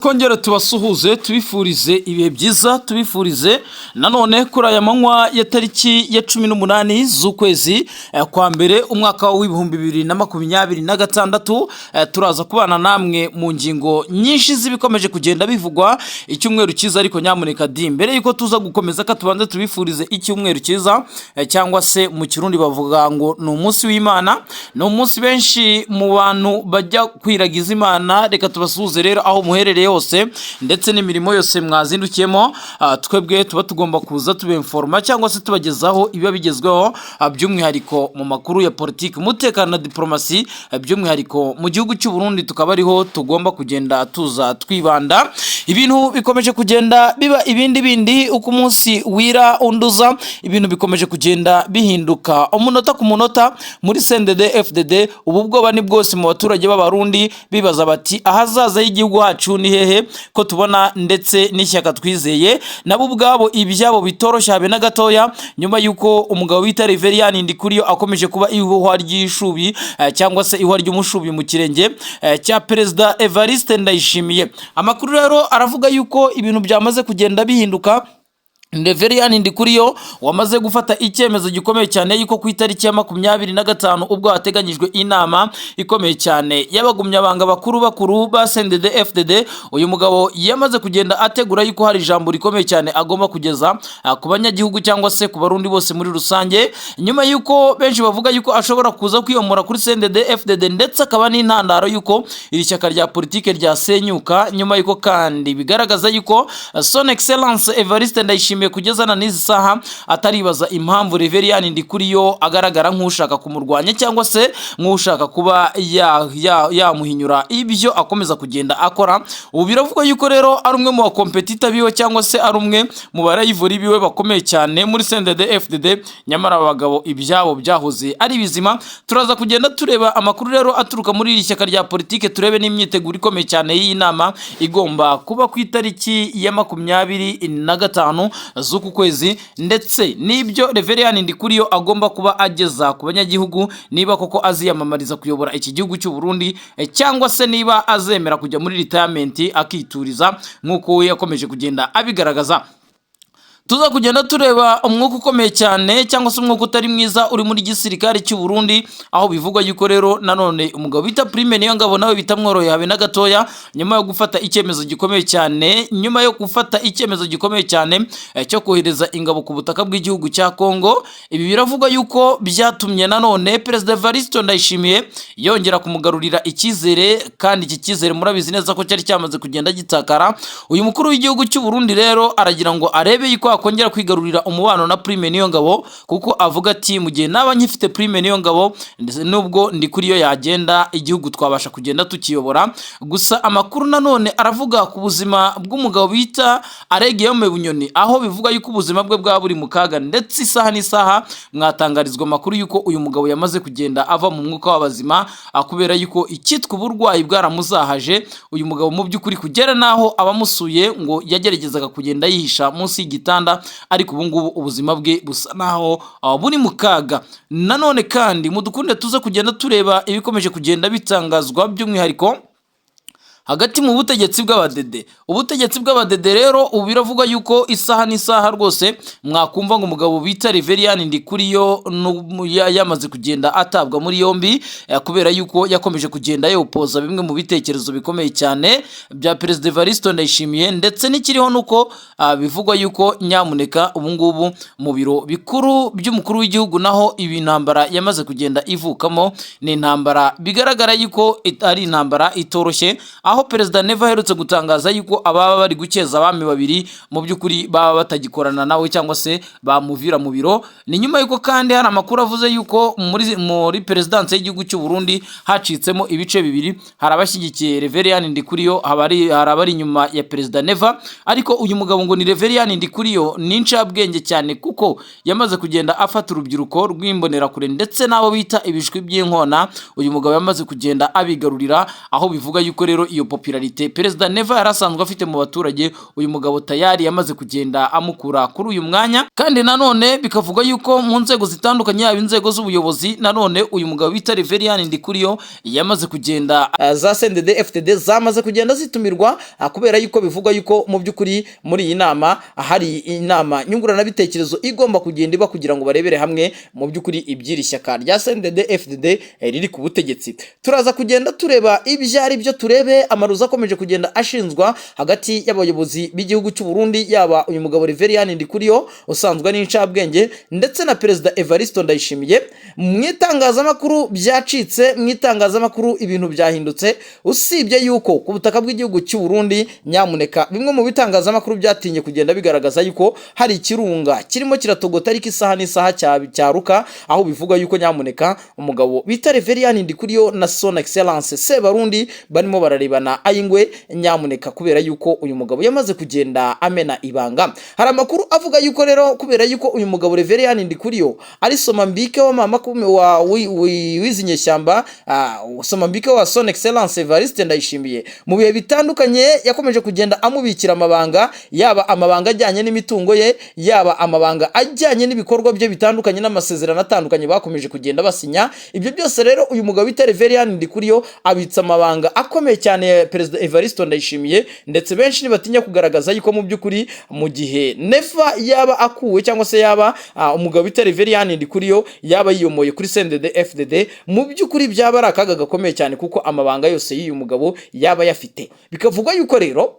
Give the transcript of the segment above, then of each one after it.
Kongera tubasuhuze, tubifurize ibihe byiza, tubifurize nanone kuri aya manywa ya tariki ya 18 z'ukwezi kwa mbere, umwaka w'2026. Turaza kubana namwe mu ngingo nyinshi z'ibikomeje kugenda bivugwa. Icyumweru cyiza. Ariko nyamuneka di, mbere yuko tuza gukomeza, ka tubanze tubifurize icyumweru cyiza, cyangwa se mu Kirundi bavuga ngo ni umunsi w'Imana, ni umunsi benshi mu bantu bajya kwiragiza Imana. Reka tubasuhuze rero aho muherereye hose ndetse n'imirimo yose mwazindukiyemo. Twebwe tuba tugomba kuza tubenforoma cyangwa se tubagezaho ibiba bigezweho, by'umwihariko mu makuru ya politiki, umutekano na diplomasi, by'umwihariko mu gihugu cy'u Burundi, tukaba ariho tugomba kugenda tuza twibanda. Ibintu bikomeje kugenda biba ibindi bindi uko umunsi wira unduza. Ibintu bikomeje kugenda bihinduka umunota ku munota muri CNDD FDD. Ubu bwoba ni bwose mu baturage b'Abarundi, bibaza bati: "Ahazaza h'igihugu hacu ni hehe, ko tubona ndetse n'ishyaka twizeye nabo ubwabo ibyabo bitoroshye habe na gatoya?" Nyuma y'uko umugabo bita Reverien Ndikuriyo akomeje kuba ihuhwa ry'ishubi, cyangwa se ihwa ry'umushubi mu kirenge cya Perezida Evariste Ndayishimiye. Amakuru rero aravuga yuko ibintu byamaze kugenda bihinduka. Reverien Ndikuriyo wamaze gufata icyemezo gikomeye cyane yuko ku itariki ya 25, ubwo hateganyijwe inama ikomeye cyane y'abagumyabanga bakuru bakuru ba CNDD FDD, uyu mugabo yamaze kugenda ategura yuko hari ijambo rikomeye cyane agomba kugeza ku banyagihugu cyangwa se ku Barundi bose muri rusange, nyuma yuko benshi bavuga yuko ashobora kuza kwiyomora kuri CNDD FDD, ndetse akaba n'intandaro yuko iri shyaka rya politike ryasenyuka. Nyuma yuko kandi bigaragaza yuko Son Excellence Evariste Ndayishimiye kugeza na n'izi saha ataribaza impamvu Reverien Ndikuriyo agaragara nk'ushaka kumurwanya cyangwa se nk'ushaka kuba yamuhinyura ibyo akomeza kugenda akora. Ubu biravugwa yuko rero ari umwe mu ba competitor biwe, cyangwa se ari umwe mu ba rival biwe bakomeye cyane muri CNDD FDD, nyamara aba bagabo ibyabo byahoze ari bizima. Turaza kugenda tureba amakuru rero aturuka muri iri shyaka rya politike, turebe n'imyiteguro ikomeye cyane y'iyi nama igomba kuba ku itariki ya 25 z'uku kwezi, ndetse n'ibyo Reverien Ndikuriyo agomba kuba ageza ku banyagihugu, niba koko aziyamamariza kuyobora iki gihugu cy'u Burundi, cyangwa se niba azemera kujya muri retirement akituriza nk'uko we yakomeje kugenda abigaragaza. Tuza kugenda tureba umwuka ukomeye cyane, cyangwa se umwuka utari mwiza uri muri gisirikare cy'u Burundi, aho bivugwa yuko rero nanone umugabo bita Prime Niyongabo nawe bitamworoheye habe na gatoya, nyuma yo gufata icyemezo gikomeye cyane, nyuma yo gufata icyemezo gikomeye cyane cyo kohereza ingabo ku butaka bw'igihugu cya Kongo. Ibi biravugwa yuko byatumye nanone Perezida Evariste Ndayishimiye yongera kumugarurira icyizere, kandi iki cyizere murabizi neza ko cyari cyamaze kugenda gitakara. Uyu mukuru w'igihugu cy'u Burundi rero aragira ngo arebe yuko yakongera kwigarurira umubano na Prime Niyongabo, kuko avuga ati: "Mu gihe naba nkifite Prime Niyongabo, ndetse nubwo Ndikuriyo yagenda, igihugu twabasha kugenda tukiyobora." Gusa amakuru nanone aravuga ku buzima bw'umugabo bita Alain Guillaume Bunyoni, aho bivuga yuko ubuzima bwe bwaba buri mu kaga, ndetse isaha n'isaha mwatangarizwa amakuru yuko uyu mugabo yamaze kugenda ava mu mwuka w'abazima, kubera yuko icyitwa uburwayi bwaramuzahaje. Uyu mugabo mu by'ukuri kugera n'aho abamusuye ngo yageragezaga kugenda yihisha munsi y'igitanda, ariko ubu ngubu ubuzima bwe busa naho buri mu kaga. Nanone kandi mudukunde tuze kugenda tureba ibikomeje kugenda bitangazwa, by'umwihariko hagati mu butegetsi bw'abadede. Ubutegetsi bw'abadede rero ubu biravugwa yuko isaha n'isaha rwose mwakumva ngo umugabo bita Reverien Ndikuriyo yamaze kugenda atabwa muri yombi, kubera yuko yakomeje kugenda yopoza bimwe mu bitekerezo bikomeye cyane bya Perezida Evariste Ndayishimiye. Ndetse n'ikiriho nuko bivugwa yuko nyamuneka ubu ngubu mu biro bikuru by'umukuru w'igihugu naho ibi intambara yamaze kugenda ivukamo. Ni intambara bigaragara yuko ari intambara itoroshye, aho Perezida Neva aherutse gutangaza yuko ababa bari gukeza abami babiri mu by'ukuri baba batagikorana nawe, cyangwa se bamuvira mu biro. Ni nyuma yuko kandi hari amakuru avuze yuko muri perezidansi y'igihugu cy'u Burundi hacitsemo ibice bibiri: hari abashyigikiye Reverien Ndikuriyo, hari abari inyuma ya Perezida Neva. Ariko uyu mugabo ngo ni Reverien Ndikuriyo ni incabwenge cyane, kuko yamaze kugenda afata urubyiruko rw'imbonerakure ndetse n'abo bita ibishwi by'inkona. Uyu mugabo yamaze kugenda abigarurira, aho bivuga yuko rero iyo Iyo popularité Perezida Neva yari asanzwe afite mu baturage, uyu mugabo tayari yamaze kugenda amukura kuri uyu mwanya. Kandi nanone bikavuga yuko mu nzego zitandukanye, yaba inzego z'ubuyobozi, nanone uyu mugabo bita Reverien Ndikuriyo yamaze kugenda za CNDD FDD zamaze kugenda zitumirwa, kubera yuko bivugwa yuko mu by'ukuri muri iyi nama hari inama nyunguranabitekerezo igomba kugenda iba kugira ngo barebere hamwe mu by'ukuri iby'iri shyaka rya CNDD FDD riri ku butegetsi. Turaza kugenda tureba ibyo ari byo, turebe amaruzi akomeje kugenda ashinzwa hagati y'abayobozi b'igihugu cy'u Burundi, yaba uyu mugabo Reverien Ndikuriyo usanzwe ari incabwenge ndetse na Perezida Evariste Ndayishimiye. Mu itangazamakuru byacitse, mu itangazamakuru ibintu byahindutse. Usibye yuko ku butaka bw'igihugu cy'u Burundi, nyamuneka, bimwe mu bitangazamakuru byatinye kugenda bigaragaza yuko hari ikirunga kirimo kiratogota ariko isaha n'isaha cyaruka, aho bivugwa yuko nyamuneka umugabo bita Reverien Ndikuriyo na Son Excellence Sebarundi barimo bararebana ayingwe, nyamuneka, kubera yuko uyu mugabo yamaze kugenda amena ibanga. Hari amakuru avuga yuko rero kubera yuko uyu mugabo Reverien Ndikuriyo ari somambike wa mama wa w'izi nyeshyamba, somambike wa Son Excellence Evariste Ndayishimiye, mu bihe bitandukanye yakomeje kugenda amubikira amabanga, yaba amabanga ajyanye n'imitungo ye, yaba amabanga ajyanye n'ibikorwa bye bitandukanye n'amasezerano atandukanye bakomeje kugenda basinya. Ibyo byose rero, uyu mugabo bita Reverien Ndikuriyo abitsa amabanga akomeye cyane ya Perezida Evariste Ndayishimiye, ndetse benshi ntibatinya kugaragaza yuko mu by'ukuri mu gihe Neva yaba akuwe cyangwa se yaba umugabo bita Reverien Ndikuriyo yaba yiyomoye kuri CNDD FDD, mu by'ukuri byaba ari akaga gakomeye cyane, kuko amabanga yose y'uyu mugabo yaba yafite. Bikavugwa yuko rero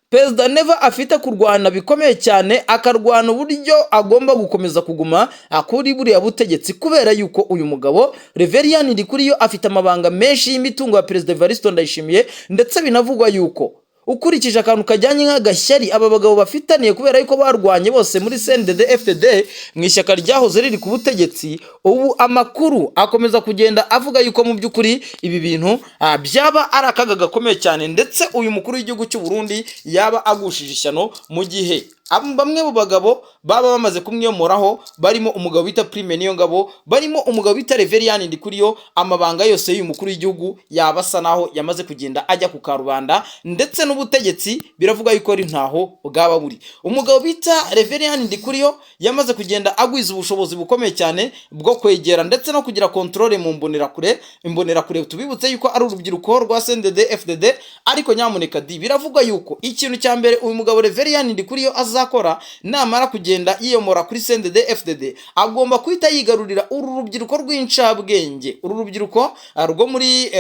Perezida Neva afite kurwana bikomeye cyane, akarwana uburyo agomba gukomeza kuguma kuri buriya butegetsi, kubera yuko uyu mugabo Reverien Ndikuriyo afite amabanga menshi y'imitungo ya Perezida Evariste Ndayishimiye. Ndetse binavugwa yuko ukurikije akantu kajyanye nk'agashyari aba bagabo bafitaniye, kubera yuko barwanye bose muri CNDD FDD, mu ishyaka ryahoze riri ku butegetsi, ubu amakuru akomeza kugenda avuga yuko mu by'ukuri ibi bintu byaba ari akaga gakomeye cyane, ndetse uyu mukuru w'igihugu cy'u Burundi yaba agushije ishyano mu gihe bamwe mu bagabo baba bamaze kumwiyomoraho, barimo umugabo bita Prime Niyongabo, barimo umugabo bita Reverien Ndikuriyo. Amabanga yose y'uyu mukuru w'igihugu yaba asa naho yamaze kugenda ajya ku karubanda, ndetse n'ubutegetsi biravuga yuko ari ntaho bwaba buri. Umugabo bita Reverien Ndikuriyo yamaze kugenda agwiza ubushobozi bukomeye cyane bwo kwegera ndetse no kugira contrôle mu mbonerakure. Imbonerakure tubibutse yuko ari urubyiruko rwa CNDD FDD. Ariko nyamuneka di, biravugwa yuko ikintu cya mbere uyu mugabo Reverien Ndikuriyo azakora namara kugenda yiyomora kuri CNDD FDD, agomba guhita yigarurira uru rubyiruko rw'incabwenge, uru rubyiruko rwo muri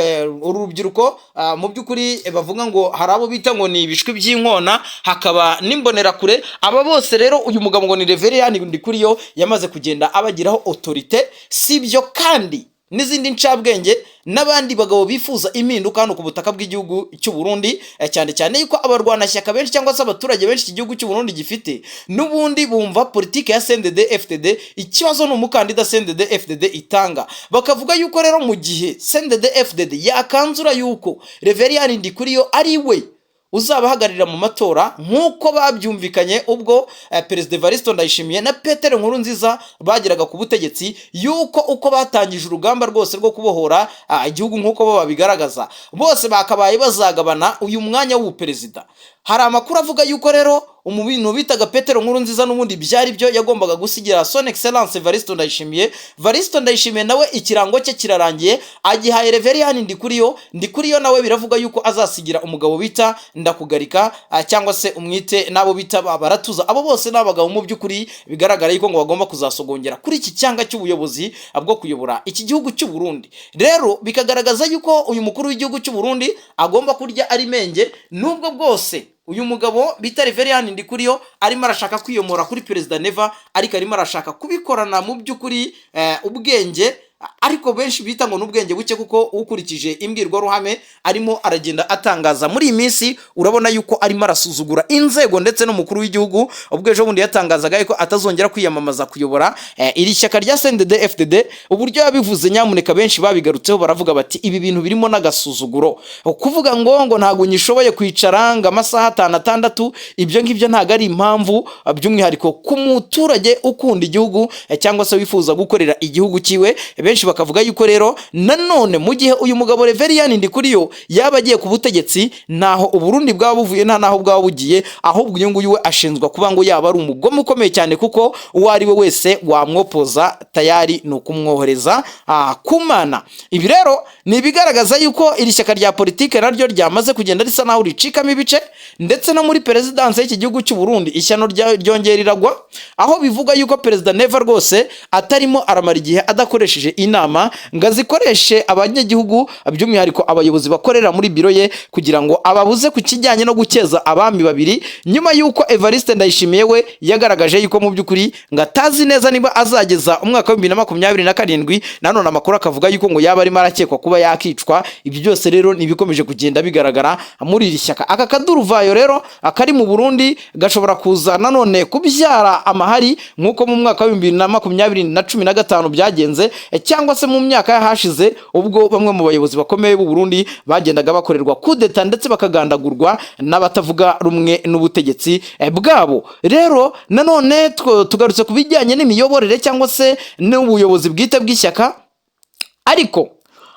uru rubyiruko mu by'ukuri bavuga ngo hari abo bita ngo ni ibishwi by'inkona, hakaba n'imbonerakure. Aba bose rero uyu mugabo ngo ni Reverien Ndikuriyo yamaze kugenda abagiraho autorité. Si ibyo kandi, n'izindi ncabwenge n'abandi bagabo bifuza impinduka hano ku butaka bw'igihugu cy'u Burundi, cyane cyane yuko abarwanashyaka benshi cyangwa se abaturage benshi iki gihugu cy'u Burundi gifite n'ubundi bumva politike ya CNDD FDD. Ikibazo ni umukandida CNDD FDD itanga. Bakavuga yuko rero mu gihe CNDD FDD yakanzura yuko Reverien Ndikuriyo ari we uzabahagararira mu matora nk'uko babyumvikanye ubwo Perezida Evariste Ndayishimiye na Petero Nkurunziza bageraga ku butegetsi, yuko uko batangije urugamba rwose rwo kubohora igihugu nk'uko bo babigaragaza, bose bakabaye bazagabana uyu mwanya w'ubuperezida. Hari amakuru avuga yuko rero umuntu bitaga Petero Nkurunziza n'ubundi byari byo yagombaga gusigira Son Excellence Evariste Ndayishimiye. Evariste Ndayishimiye nawe ikirango cye kirarangiye, agihaye Reverien Ndikuriyo. Ndikuriyo nawe biravuga yuko azasigira umugabo bita Ndakugarika, cyangwa se umwite n'abo bita Baratuza. Abo bose ni abagabo mu by'ukuri bigaragara yuko ngo bagomba kuzasogongera kuri iki cyanga cy'ubuyobozi bwo kuyobora iki gihugu cy'u Burundi. Rero bikagaragaza yuko uyu mukuru w'igihugu cy'u Burundi agomba kurya ari menge, nubwo bwose uyu mugabo bita Reverien Ndikuriyo arimo arashaka kwiyomora kuri Perezida Neva, ariko arimo arashaka kubikorana mu by'ukuri ubwenge, ariko benshi bita ngo n'ubwenge buke, kuko ukurikije imbwirwaruhame arimo aragenda atangaza muri iyi minsi, urabona yuko arimo arasuzugura inzego ndetse n'umukuru w'igihugu. Ubwo ejo bundi yatangazaga yuko atazongera kwiyamamaza kuyobora iri shyaka rya CNDD FDD, uburyo yabivuze nyamuneka benshi babigarutseho, baravuga bati ibi bintu birimo n'agasuzuguro. Kuvuga ngo ntabwo nyishoboye kwicara ngo amasaha atanu, atandatu, ibyo ngibyo ntabwo ari impamvu, by'umwihariko ku muturage ukunda igihugu cyangwa se wifuza gukorera igihugu cyiwe. Benshi Benshi bakavuga yuko rero nanone mu gihe uyu mugabo Reverien Ndikuriyo yaba agiye ku butegetsi, ntaho Uburundi bwaba buvuye, nta naho bwaba bugiye, ahubwo uyu nguyu we ashinzwe kuba ngo yaba ari umugome ukomeye cyane, kuko uwo ari we wese wamwopoza tayari ni ukumwohereza ku Mana. Ibi rero ni ibigaragaza yuko iri shyaka rya politike naryo ryamaze kugenda risa naho ricikamo ibice, ndetse no muri perezidansi y'iki gihugu cy'u Burundi ishyano ryongera riragwa, aho bivuga yuko Perezida Neva rwose atarimo aramara igihe adakoresheje inama ngo azikoreshe abanyagihugu, by'umwihariko abayobozi bakorera muri biro ye, kugira ngo ababuze ku kijyanye no gukeza abami babiri, nyuma y'uko Evariste Ndayishimiye we yagaragaje yuko mu by'ukuri ngo atazi neza niba azageza umwaka wa 2027. Nanone amakuru akavuga yuko ngo yaba arimo arakekwa kuba yakicwa. Ibyo byose rero ni ibikomeje kugenda bigaragara muri iri shyaka. Aka kaduruvayo rero akari mu Burundi gashobora kuza nanone kubyara amahari, nk'uko mu mwaka wa 2020 na 15 byagenze, cyangwa se mu myaka y'ahashize, ubwo bamwe mu bayobozi bakomeye b'u Burundi bagendaga bakorerwa kudeta ndetse bakagandagurwa n'abatavuga rumwe n'ubutegetsi bwabo. Rero nanone tugarutse ku bijyanye n'imiyoborere cyangwa se n'ubuyobozi bwite bw'ishyaka, ariko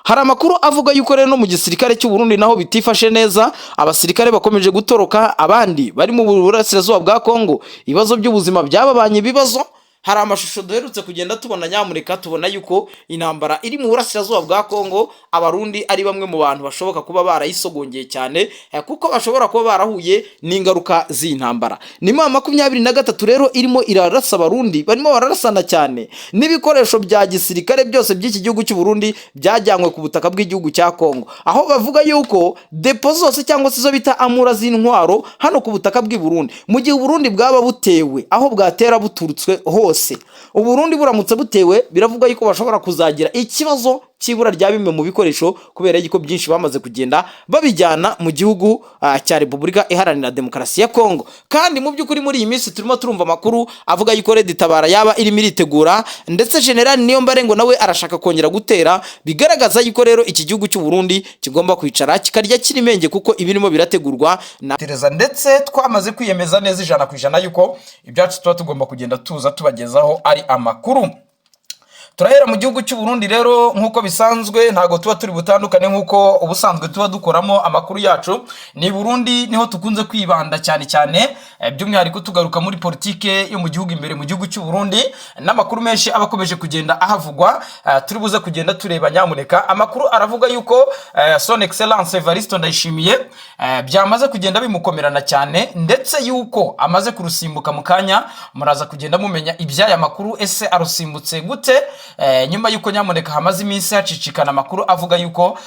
hari amakuru avuga yuko rero no mu gisirikare cy'u Burundi naho bitifashe neza. Abasirikare bakomeje gutoroka, abandi bari mu burasirazuba bwa Kongo, ibibazo by'ubuzima byababanye ibibazo. Hari amashusho duherutse kugenda tubona, nyamureka tubona yuko intambara iri mu burasirazuba bwa Kongo, Abarundi ari bamwe mu bantu bashoboka kuba barayisogongeye cyane, kuko bashobora kuba barahuye n'ingaruka z'iyi ntambara. Ni M23 rero irimo irarasa Abarundi, barimo bararasana cyane, n'ibikoresho bya gisirikare byose by'iki gihugu cy'u Burundi byajyanywe ku butaka bw'igihugu cya Kongo, aho bavuga yuko dépôt zose cyangwa se izo bita amura z'intwaro hano ku butaka bw'i Burundi, mu gihe Uburundi bwaba butewe, aho bwatera buturutswe hose, Uburundi buramutse butewe, biravuga yuko bashobora kuzagira ikibazo cy'ibura rya bimwe mu bikoresho, kubera yuko byinshi bamaze kugenda babijyana mu gihugu cya Repubulika Iharanira Demokarasi ya Kongo. Kandi mu by'ukuri muri iyi minsi turimo turumva amakuru avuga yuko Red Tabara yaba irimo iritegura, ndetse General Niyombare ngo nawe arashaka kongera gutera, bigaragaza yuko rero iki gihugu cy'u Burundi kigomba kwicara kikarya kirimenge, kuko ibirimo birategurwa na Tereza, ndetse twamaze kwiyemeza neza 100% yuko ibyacu tuba tugomba kugenda tuza tubagezaho ari amakuru. Turahera mu gihugu cy'u Burundi rero nk'uko bisanzwe, ntabwo tuba turi butandukane nk'uko ubusanzwe tuba dukoramo amakuru yacu. Ni Burundi niho tukunze kwibanda cyane cyane, by'umwihariko tugaruka muri politike yo mu gihugu imbere mu gihugu cy'u Burundi n'amakuru menshi aba akomeje kugenda ahavugwa. Turi buze kugenda tureba, nyamuneka. Amakuru aravuga yuko Son Excellence Evariste Ndayishimiye byamaze kugenda bimukomerana cyane, ndetse yuko amaze kurusimbuka. Mu kanya muraza kugenda mumenya iby'aya makuru. Ese arusimbutse gute? Nyuma y'uko nyamuneka hamaze iminsi hacicikana amakuru avuga yuko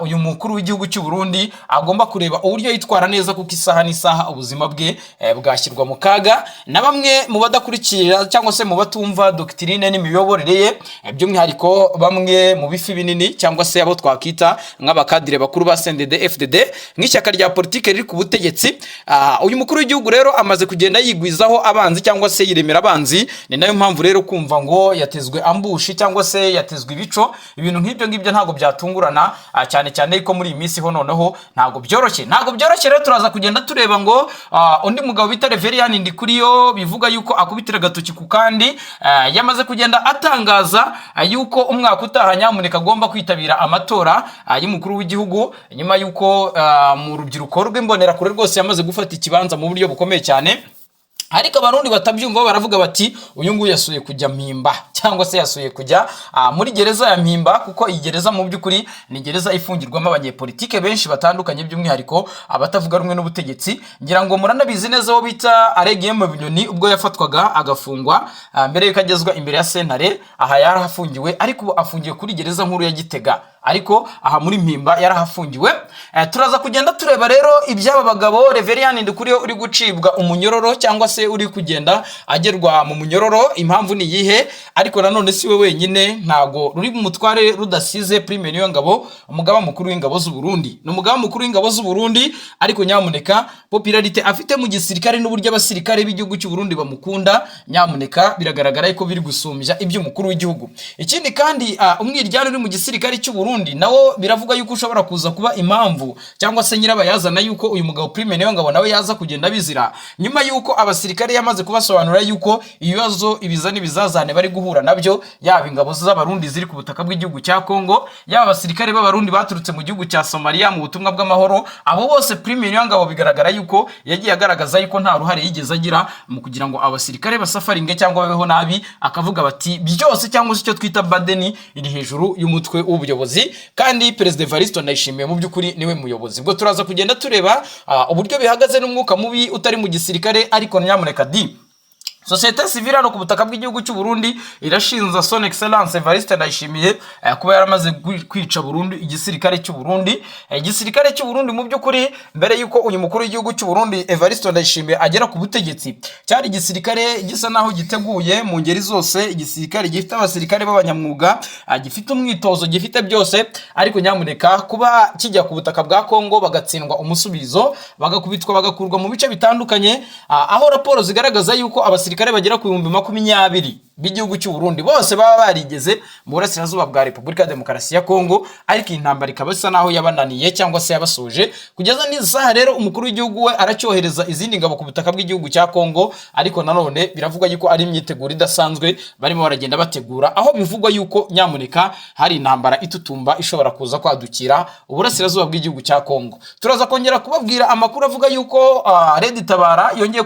uyu mukuru w'igihugu cy'u Burundi agomba kureba uburyo yitwara neza, kuko isaha n'isaha ubuzima bwe bwashyirwa mu kaga na bamwe mu badakurikira cyangwa se mu batumva doctrine n'imiyoborere ye, by'umwihariko bamwe mu bifi binini cyangwa se abo twakita nk'abakadire bakuru ba CNDD FDD nk'ishyaka rya politike riri ku butegetsi. Uyu mukuru w'igihugu rero amaze kugenda yigwizaho abanzi cyangwa se yiremera abanzi. Ni nayo mpamvu rero kumva ngo yatezwe ambush cyangwa se yatezwe ibico, ibintu nk'ibyo ngibyo ntabwo byatungurana, cyane cyane ko muri iyi minsi ho noneho ntabwo byoroshye, ntabwo byoroshye. Rero turaza kugenda tureba ngo undi mugabo bita Reverien Ndikuriyo bivuga yuko akubitira agatoki ku kandi, yamaze kugenda atangaza yuko umwaka utaha nyamuneka agomba kwitabira amatora y'umukuru w'igihugu, nyuma yuko mu rubyiruko rw'imbonerakure rwose yamaze gufata ikibanza mu buryo bukomeye cyane. Ariko Abarundi batabyumva baravuga bati uyu nguyu yasuye kujya Mpimba cyangwa se yasuye kujya muri gereza ya Mpimba, kuko iyi gereza mu by'ukuri ni gereza ifungirwamo abanyepolitike benshi batandukanye, by'umwihariko abatavuga rumwe n'ubutegetsi. Ngira ngo muranabizi neza, uwo bita Alain Bunyoni ubwo yafatwaga agafungwa, mbere yuko agezwa imbere ya sentare, aha yarahafungiwe, ariko ubu afungiwe kuri gereza nkuru ya Gitega, ariko aha muri Mpimba yarahafungiwe. Turaza kugenda tureba rero iby'aba bagabo. Reverien Ndikuriyo uri gucibwa umunyororo cyangwa se uri kugenda agerwa mu munyororo, impamvu ni iyihe? Ariko nanone si we wenyine, ntago ruri mutware rudasize Prime Niyongabo, umugaba mukuru w'ingabo z'u Burundi. Ni umugaba mukuru w'ingabo z'u Burundi, ariko nyamuneka popularité afite mu gisirikare n'uburyo abasirikare b'igihugu cy'u Burundi bamukunda, nyamuneka biragaragara ko biri gusumbya iby'umukuru w'igihugu. Ikindi kandi, umwiryane uri mu gisirikare cy'u Burundi. Burundi nawo biravuga yuko ushobora kuza kuba impamvu cyangwa se nyirabayazana yuko uyu mugabo Prime Niyongabo nawe yaza kugenda bizira, nyuma yuko abasirikare yamaze kubasobanurira yuko ibibazo, ibiza n'ibizazane bari guhura nabyo, yaba ingabo z'Abarundi ziri ku butaka bw'igihugu cya Kongo, yaba abasirikare b'Abarundi baturutse mu gihugu cya Somalia mu butumwa bw'amahoro, abo bose Prime Niyongabo bigaragara yuko yagiye agaragaza yuko nta ruhare yigeze agira mu kugira ngo abasirikare basafaringe cyangwa babeho nabi, akavuga bati byose cyangwa se icyo twita burden iri hejuru y'umutwe w'ubuyobozi, kandi Perezida Evariste Ndayishimiye mu by'ukuri niwe muyobozi. Ubwo turaza kugenda tureba uburyo bihagaze n'umwuka mubi utari mu gisirikare. Ariko nyamuneka di, sosiyete sivile hano ku butaka bw'igihugu cy'u Burundi irashinja Son Excellence Evariste Ndayishimiye kuba yaramaze kwica burundu igisirikare cy'u Burundi. Igisirikare cy'u Burundi mu by'ukuri, mbere y'uko uyu mukuru w'igihugu cy'u Burundi Evariste Ndayishimiye agera ku butegetsi, cyari igisirikare gisa naho giteguye mu ngeri zose, igisirikare gifite abasirikare b'abanyamwuga, gifite umwitozo, gifite byose. Ariko nyamuneka, kuba kijya ku butaka bwa Kongo bagatsindwa umusubizo, bagakubitwa, bagakurwa mu bice bitandukanye, aho raporo zigaragaza yuko abasirikare bagera ku 20,000 b'igihugu cy'u Burundi bose baba barigeze mu burasirazuba bwa Repubulika ya Demokarasi ya Kongo, ariko iyi ntambara ikaba isa naho yabananiye cyangwa se yabasoje. Kugeza n'izi saha rero, umukuru w'igihugu we aracyohereza izindi ngabo ku butaka bw'igihugu cya Kongo, ariko nanone biravugwa yuko ari imyiteguro idasanzwe barimo baragenda bategura, aho bivugwa yuko nyamuneka hari intambara itutumba ishobora kuza kwadukira uburasirazuba bw'igihugu cya Kongo. Turaza kongera kubabwira amakuru avuga yuko Red Tabara yongeye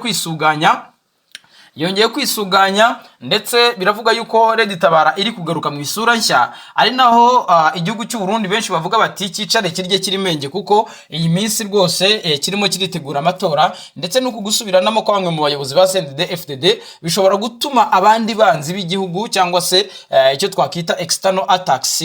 kwisuganya, ndetse biravuga yuko Red Tabara iri kugaruka mu isura nshya, ari naho igihugu cy'u Burundi benshi bavuga bati cyicare kirye kiri menge, kuko iyi minsi rwose kirimo kiritegura amatora, ndetse no kugusubiranamo kwa bamwe mu bayobozi ba CNDD FDD bishobora gutuma abandi banzi b'igihugu cyangwa se icyo twakita external attacks,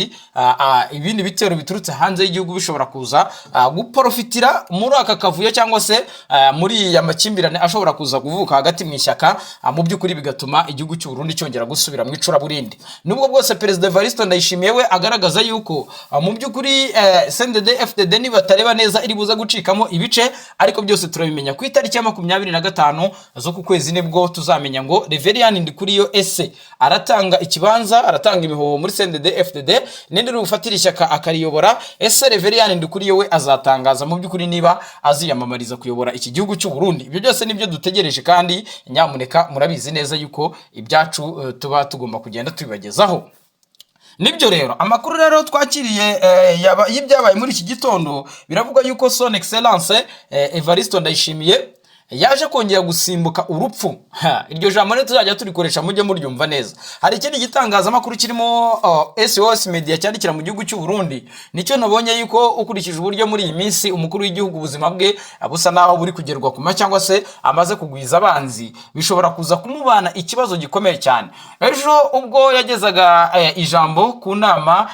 ibindi bitero biturutse hanze y'igihugu, bishobora kuza guprofitira muri aka kavuyo cyangwa se muri aya makimbirane ashobora kuza kuvuka hagati mu ishyaka, mu by'ukuri bigatuma igihugu cy'u Burundi cyongera gusubira mu icuraburindi, nubwo bwose Perezida Evariste Ndayishimiye we agaragaza yuko mu by'ukuri CNDD FDD nibatareba neza iri buza gucikamo ibice. Ariko byose turabimenya ku itariki ya 25 z'uku kwezi, nibwo tuzamenya ngo Reverien Ndikuriyo ese aratanga ikibanza, aratanga imihoho muri CNDD FDD, ninde uri bufatire ishyaka akariyobora? Ese Reverien Ndikuriyo we azatangaza mu by'ukuri niba aziyamamariza kuyobora iki gihugu cy'u Burundi? Ibyo byose nibyo dutegereje, kandi nyamuneka murabizi neza yuko ibyacu tuba tugomba kugenda tubibagezaho. Nibyo rero, amakuru rero twakiriye y'ibyabaye muri iki gitondo, biravuga yuko Son Excellence Evariste Ndayishimiye yaje kongera gusimbuka urupfu. Ha, iryo jambo rero tuzajya turikoresha, mujye muryumva neza. Hari ikindi gitangazamakuru kirimo SOS Media cyandikira mu gihugu cy'u Burundi, nicyo nabonye yuko ukurikije uburyo muri iyi minsi umukuru w'igihugu ubuzima bwe busa naho buri kugerwa kuma cyangwa se amaze kugwiza abanzi, bishobora kuza kumubana ikibazo gikomeye cyane. Ejo ubwo yagezaga ijambo ku nama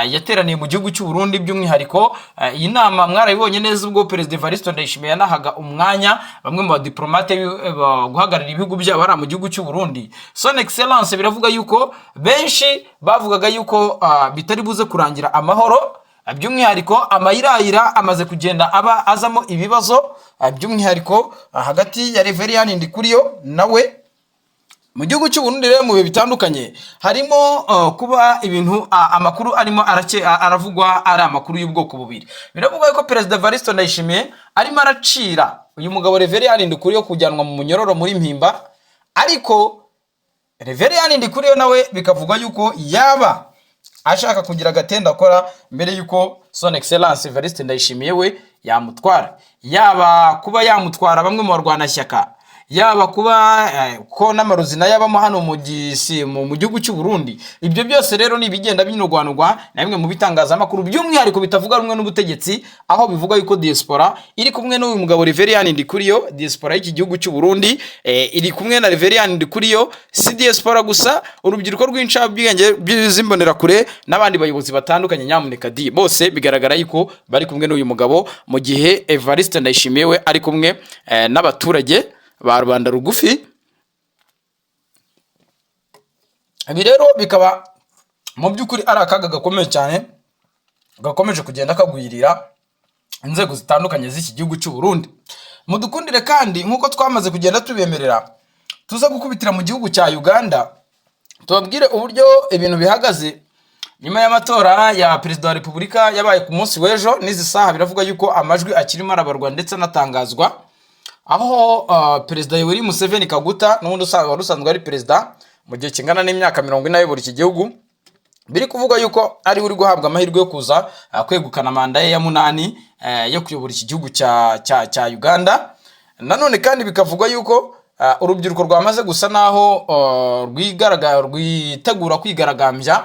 yateraniye mu gihugu cy'u Burundi, by'umwihariko iyi nama mwarayibonye neza, ubwo Perezida Evariste Ndayishimiye yanahaga umwanya bamwe mu badiplomate guhagararira ibihugu byabo hariya mu gihugu cy'u Burundi, Son Excellence biravuga yuko benshi bavugaga yuko bitari buze kurangira amahoro. By'umwihariko amayirayira amaze kugenda aba azamo ibibazo, by'umwihariko hagati ya Reverien Ndikuriyo nawe. Mu gihugu cy'u Burundi rero, mu bihe bitandukanye harimo kuba ibintu amakuru arimo aravugwa ari amakuru y'ubwoko bubiri. Biravugwa yuko Perezida Evariste Ndayishimiye arimo aracira uyu mugabo Reverien Ndikuriyo kujyanwa mu munyororo muri Mpimba, ariko Reverien Ndikuriyo nawe bikavugwa yuko yaba ashaka kugira agatenda akora mbere yuko Son Excellence Evariste Ndayishimiye we yamutwara, yaba kuba yamutwara bamwe mu barwanashyaka, yaba kuba ko n'amarozi nayo abamo hano mu gihugu cy'u Burundi. Ibyo byose rero ni ibigenda binurwanurwa na bimwe mu bitangazamakuru, by'umwihariko bitavuga rumwe n'ubutegetsi, aho bivuga yuko diaspora iri kumwe n'uyu mugabo Reverien Ndikuriyo. Diaspora y'iki gihugu cy'u Burundi iri kumwe na Reverien Ndikuriyo. Si diaspora gusa, urubyiruko rw'incabwenge z'imbonerakure n'abandi bayobozi batandukanye, nyamuneka di, bose bigaragara yuko bari kumwe n'uyu mugabo, mu gihe Evariste Ndayishimiye we ari kumwe n'abaturage ba rubanda rugufi. Ibi rero bikaba mu by'ukuri ari akaga gakomeye cyane gakomeje kugenda kagwirira inzego zitandukanye z'iki gihugu cy'u Burundi. Mudukundire kandi nk'uko twamaze kugenda tubemerera, tuza gukubitira mu gihugu cya Uganda, tubabwire uburyo ibintu bihagaze. Nyuma y'amatora ya perezida wa repubulika yabaye ku munsi w'ejo, n'izi saha biravuga yuko amajwi akirimo arabarwa ndetse anatangazwa, aho perezida Yoweri Museveni Kaguta, n'ubundi wari usanzwe ari perezida mu gihe kingana n'imyaka 40 ayobora iki gihugu, biri kuvuga yuko ari we uri guhabwa amahirwe yo kuza kwegukana manda ye ya munani yo kuyobora iki gihugu cya Uganda. Nanone kandi bikavugwa yuko urubyiruko rwamaze gusa naho rwitegura kwigaragambya.